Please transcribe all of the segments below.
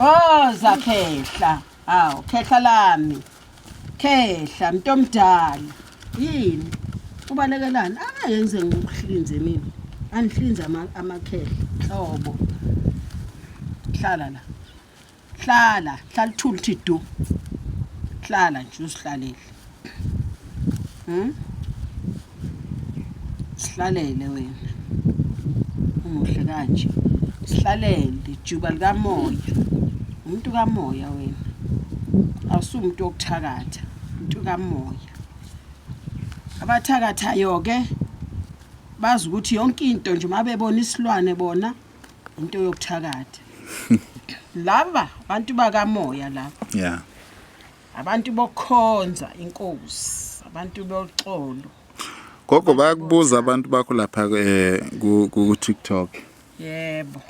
Woza khehla. Hawu khehla lami. Khehla mntomdala. Yini? Ubalekelani? Angeke ngize ngikuhlinze mina. Anihlinze amakhehla. Hlobo. Hlala la. Hlala, hlala uthule uthi du. Hlala nje uzihlalele. Sihlalele wena. Umuhle kanje. Sihlalele juba likamoya. Umuntu kamoya wena. Awusumuntu wokuthakatha, umuntu kamoya. Abathakathayo ke bazi ukuthi yonke into nje mabebona isilwane bona into yokuthakatha. Laba abantu bakamoya laba. Yeah. Abantu bokukhonza inkosi, abantu boxolo. Gogo bayakubuza abantu bakho lapha eh ku ku TikTok. Yebo.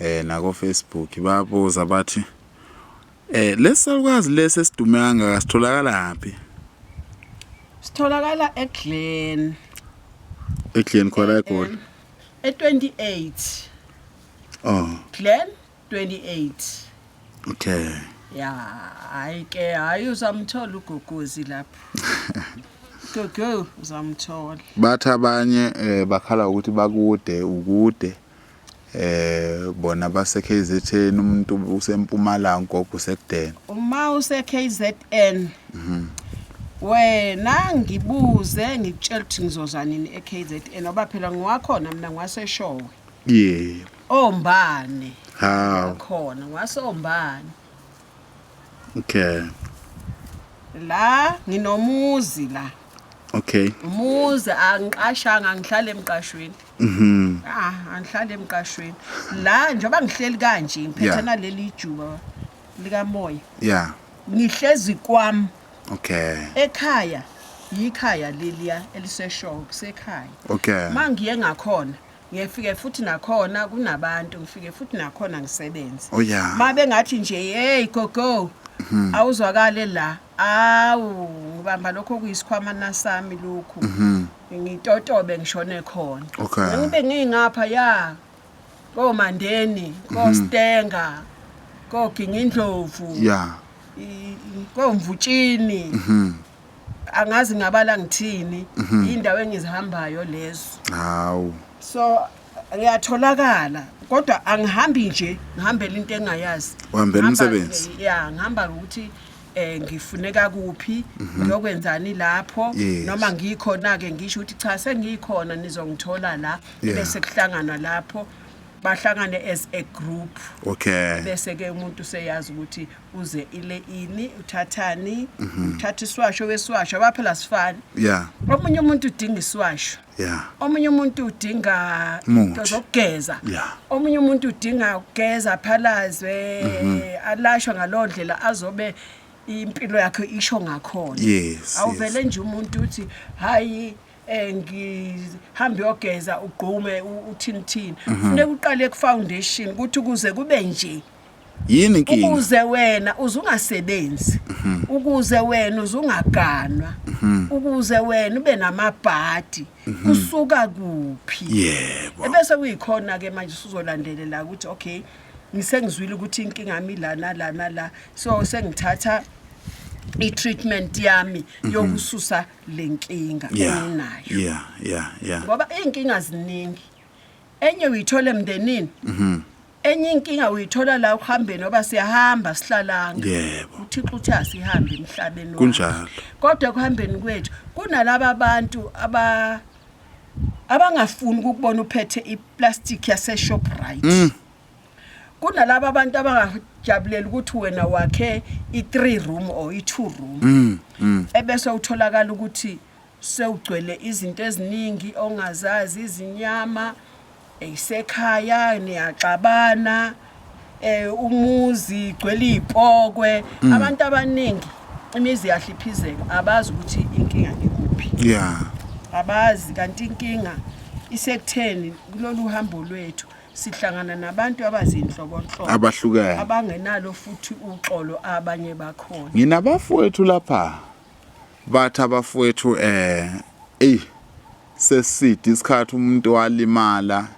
Eh nako Facebook bayabuza bathi eh lesalukazi lesi esidume kangaka sitholakala phi? Sitholakala eGlen. EGlen khona eGoli. E28. Oh. Glen 28. Okay. Ya, hayi ke, hayi uzamthola ugogozi lapho. Gogo uzamthola. Bathi abanye eh bakhala ukuthi bakude ukude eh bona base KZN umuntu usempumalanga gogo usekudeni. Uma use KZN. Mhm. Wena ngibuze ngikutshela ukuthi ngizoza nini eKZN ngoba phela ngiwakhona mina ngiwaseshowe. Yebo. Ombane. Hawu. Khona ngwasombane. Okay. La nginomuzi la. Okay. Umuzi angiqashanga ngihlala emqashweni. Mhm. Ah, angihlala emqashweni. La njengoba ngihleli kanje ngiphethe Yeah. naleli juba likamoya. Yeah. Ngihlezi kwami Okay. ekhaya yikhaya leliya eliseshow kusekhaya. Okay. Mangiye ngakhona ngiyefike futhi nakhona kunabantu ngifike futhi nakhona ngisebenze. Oh yeah. Mabe ngathi nje hey gogo awuzwakale la awu ngibamba lokho okuyisikhwama nasami lokhu ngitotobe ngishone khona Okay. ngibe ngingapha ya koMandeni koStenga koGingindlovu Yeah. koMvutshini angazi ngabala ngithini indawo engizihambayo lezo Hawu. so ngiyatholakala kodwa angihambi nje ngihambela into engayazi Uhambela Ngihamba- umsebenzi? ya ngihamba ukuthi eh ngifuneka kuphi ngiyokwenzani lapho Yes. noma ngikhona ke ngisho ukuthi cha sengikhona nizongithola la Yeah. bese kuhlangana lapho bahlangane as a group Okay. bese ke umuntu useyazi ukuthi uze ile ini uthathani uthatha isiwasho wesiwasho abaphela sifani Yeah. omunye umuntu udinga isiwasho Yeah. omunye umuntu udinga Umuthi. into zokugeza Yeah. omunye umuntu udinga ukugeza aphalazwe alashwe ngaloo ndlela azobe impilo yakhe isho ngakhona Yes. awuvele nje umuntu uthi hayi eh ngihambe yogeza ugqume uthini thini funeka uqale ku foundation ukuthi ukuze kube nje Yini inkinga? ukuze wena uzungasebenzi ukuze wena uzungaganwa ukuze wena ube namabhadi kusuka kuphi Yebo. ebese kuyikhona ke manje usuzolandelela ukuthi okay ngisengizwile ukuthi inkinga yami la nala nala so sengithatha i-treatment yami yokususa lenkinga Yeah. enginayo Yeah, yeah, yeah. ngoba iy'nkinga ziningi enye uyithola emndenini enye inkinga uyithola la ukuhambeni ngoba siyahamba sihlalanga Yebo. uthixo uthi asihambe emhlabeni wakhe. Kunjalo. kodwa ekuhambeni kwethu kunalaba bantu aba abangafuni ukukubona uphethe iplastic yase-Shoprite kunalaba abantu abangajabulela ukuthi wena wakhe i-3 room or i-2 room ebese utholakala ukuthi sewugcwele izinto eziningi ongazazi izinyama isekhaya niyaxabana eh umuzi igcwele izipokwe abantu abaningi imizi yahliphizeka abazi ukuthi inkinga ikuphi Yeah. abazi kanti inkinga isekutheni kulolu hambo lwethu sihlangana nabantu abazinhlobonhlobo Abahlukene. abangenalo futhi uxolo abanye bakhona Nginabafowethu lapha. Bathi abafowethu eh ey seside isikhathi umuntu walimala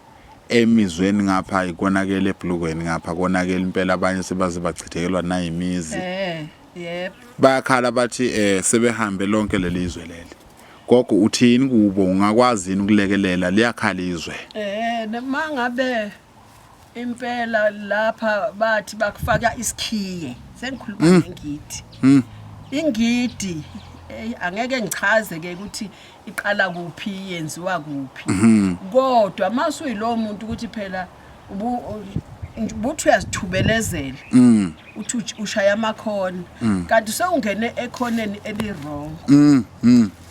Emizweni ngapha ikonakele ebhlukweni ngapha konakele impela abanye sebaze bachithekelwa nayimizi. Eh, yebo. Bayakhala bathi eh sebehambe lonke lelizwe leli. Gogo uthini kubo ungakwazi yini ukulekelela liyakhala izwe. Eh, noma ngabe impela lapha bathi bakufaka isikhiye sengikhuluma ngengidi. Ingidi angeke ngichaze ke ukuthi iqala kuphi yenziwa kuphi. Kodwa masuyilowo muntu ukuthi phela ubuthi uyazithubelezela. Uthi ushaya amakhona kanti sewungene ekhoneni eli wrong.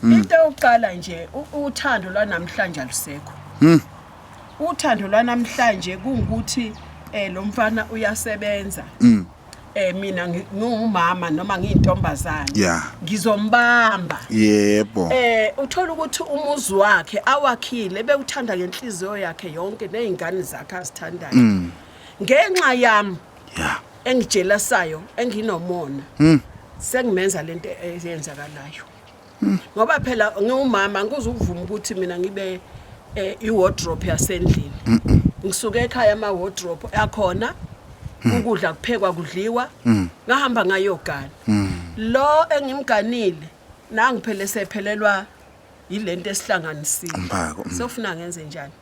Into yokuqala nje uthando lwanamhlanje alusekho. Uthando lwanamhlanje kungukuthi lo mfana uyasebenza. Mina ngingumama noma ngiyintombazane. Ngizombamba. Yebo. Uthola ukuthi umuzi wakhe awakhile bewuthanda ngenhliziyo yakhe yonke nezingane zakhe azithandayo. Ngenxa yami engijelasayo enginomona. Sengimenza lento eyenzakalayo. Ngoba phela ngiwumama ngikuzukuvuma ukuthi mina ngibe i-wardrobe yasendlini. Ngisuke ekhaya ama wardrobe akhona ukudla kuphekwa kudliwa ngahamba ngayogana. Lo engimganile nangiphele sephelelwa yilento esihlanganisile. Umphako. Sofuna ngenze njani?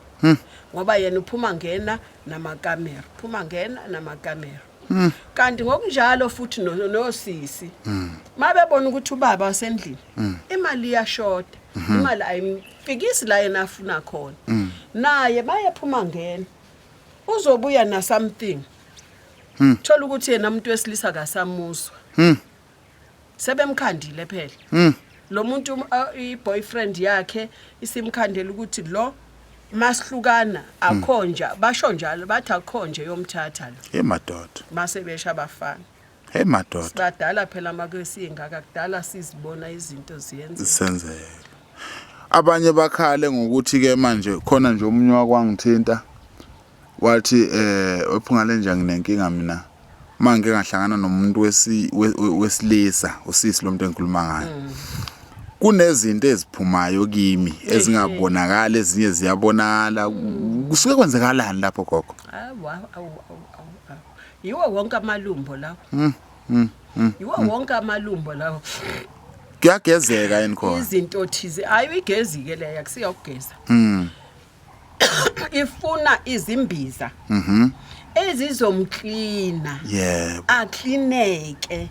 Ngoba yena uphuma ngena namakamera, phuma ngena namakamera. Kanti ngokunjalo futhi nosisi mabebona ukuthi ubaba wasendlini imali iyashoda, imali ayimfikisi la yena afuna khona. Naye bayephuma ngena uzobuya na something. Thola ukuthi yena umuntu wesilisa akasamuzwa. Sebemkhandile phela. Lo muntu i-boyfriend yakhe isimkhandela ukuthi lo masihlukana akhonja basho njalo bathi akhonje yomthatha lo. Hey madoda. Mase besha abafana. Hey madoda. Sibadala phela makwesingaka kudala sizibona izinto ziyenza. Senzeka. Abanye bakhale ngokuthi ke manje khona nje omunye wakwangithinta wathi wephungale nje nginenkinga mina manje ngahlangana nomuntu wesilisa usisi lo muntu engikhuluma ngaye. Kunezinto eziphumayo kimi ezingabonakali ezinye ziyabonakala kusuke kwenzekalani lapho gogo? Awu awu awu awu. Yiwo wonke amalumbo lawo. Yiwo wonke amalumbo lawo. Kuyagezeka yini khona? Izinto thize ayi igezi ke leya kusiya ukugeza. Ifuna izimbiza. Ezizomklina. Yebo. Aklineke.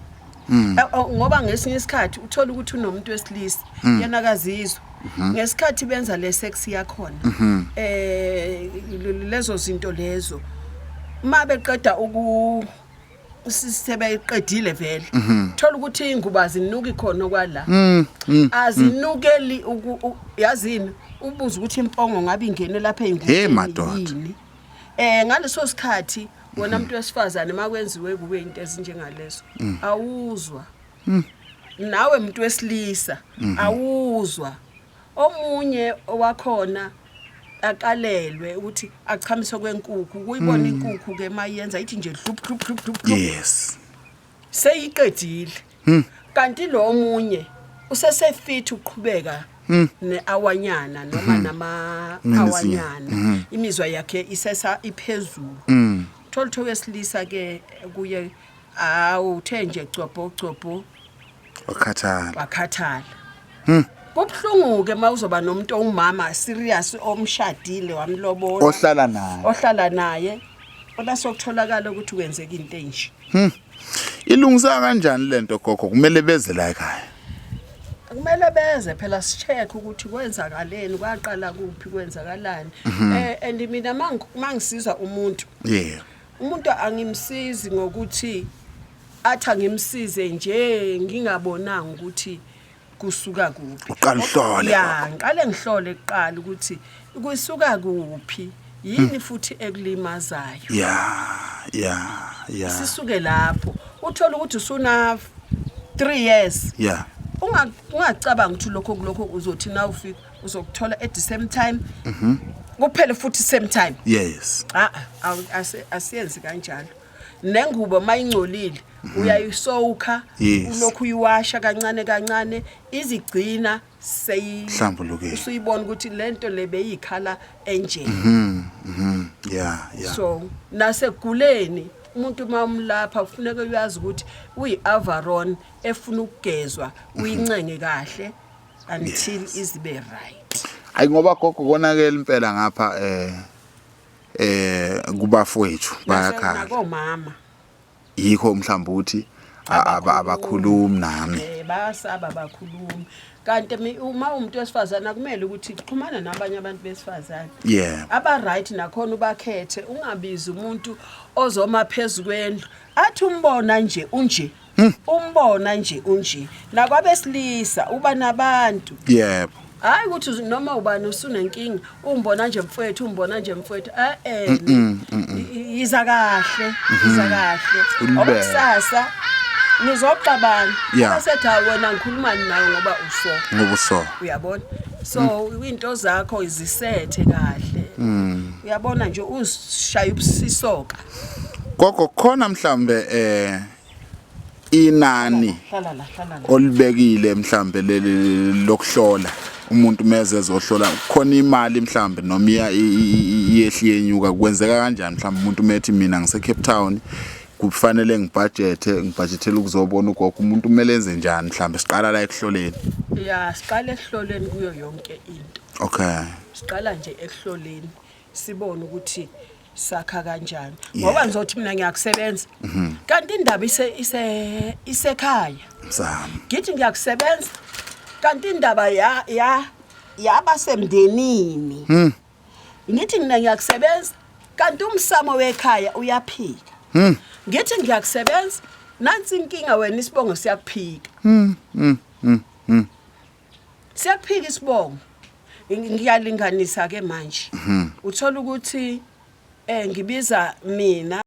Ngoba ngesinye isikhathi uthola ukuthi unomuntu wesilisa yena akazizwa. Ngesikhathi benza le sex yakhona lezo zinto lezo mabeqeda uku sebeqedile vele thola ukuthi ingubo azinuki khona kwala azinukeli yazini ubuza ukuthi impongo ngabe ingene lapha eyingubeni. Hey madoda. Ngaleso sikhathi wona umuntu wesifazane makwenziwe kube into ezinjengalezo awuzwa. Nawe umuntu wesilisa awuzwa. Omunye owakhona aqalelwe ukuthi achamiswe kwenkukhu kuyibona inkukhu ke mayenza ithi nje hlup hlup hlup hlup. Yes. Seyiqedile. Kanti lo omunye usesefit uqhubeka neawanyana noma nama awanyana imizwa yakhe isesa iphezulu. Thola ukuthi wesilisa ke kuye awuthe nje cobho cobho wakhathala. Wakhathala. Kubhlungu ke mawuzoba nomuntu ongumama serious omshadile wamlobola ohlala naye. Ohlala naye. Bese ukutholakala ukuthi kwenzeka into enje. Ilungisa kanjani lento gogo? Kumele beze la ekhaya. Kumele beze phela sicheck ukuthi kwenzakaleni, kwaqala kuphi, kwenzakalani. And mina mangisiza umuntu. Yeah. Umuntu angimsizi ngokuthi athi angimsize nje ngingabonanga ukuthi kusuka kuphi. Uqala uhlole. Ya, ngiqale ngihlole kuqala ukuthi kusuka kuphi, yini futhi ekulimazayo. Yeah, yeah, yeah. Sisuke lapho. Uthola ukuthi usuna 3 years. Yeah. Ungacabanga ukuthi lokho kulokho uzothi na ufika uzokuthola at the same time. Kuphele futhi same time. Yes. Asiyenzi kanjalo. Nengubo mayingcolile uyayisoka Yes. ulokhu uyiwasha kancane kancane izigcina seyi Hlambulukile. Usuyibona ukuthi lento le beyikhala enje. Yeah, yeah. So naseguleni umuntu uma umlapha kufuneka uyazi ukuthi uyi-avaron efuna ukugezwa, uyincenge kahle until izibe right. Ayi, ngoba gogo konakele impela ngapha kubafowethu bayakhala. Nakomama. Yikho mhlawumbe ukuthi abakhulumi nami. Bayasaba, bakhulumi. Kanti uma umuntu wesifazane akumele ukuthi xhumana nabanye abantu besifazane aba right nakhona, ubakhethe, ungabizi umuntu ozoma phezu kwendlu athi umbona nje unje, umbona nje unje. Nakwabesilisa uba nabantu. Hayi ukuthi noma ubani usunenkinga, umbona nje mfowethu, umbona nje mfowethu, eh yiza kahle, yiza kahle. Ulibele. Ngoba kusasa nizoxabana. Bese hayi wena ngikhuluma nawe ngoba uso. Ngoba uso. Uyabona, so into zakho izisethe kahle, uyabona nje, uzishaya ubusisoka. Gogo, khona mhlambe inani Hlala la, hlala la. olibekile mhlambe leli lokuhlola umuntu meze ezohlola, khona imali mhlambe noma iya iyehli yenyuka, kwenzeka kanjani? Mhlambe umuntu methi mina ngise Cape Town, kufanele ngibudgetele ukuzobona ugogo, umuntu kumele enze njani mhlambe siqala la ekuhloleni? Ya, siqala ekuhloleni kuyo yonke into. Siqala nje ekuhloleni, sibone ukuthi sakha kanjani, ngoba ngizothi mina ngiyakusebenza kanti indaba ise ise isekhaya. Msamo. Ngithi ngiyakusebenza kanti indaba ya yabasemndenini. Ngithi mina ngiyakusebenza kanti umsamo wekhaya uyaphika. Ngithi ngiyakusebenza, nansi inkinga, wena isibongo siyakuphika, siyakuphika isibongo. Ngiyalinganisa ke manje, uthola ukuthi ngibiza mina.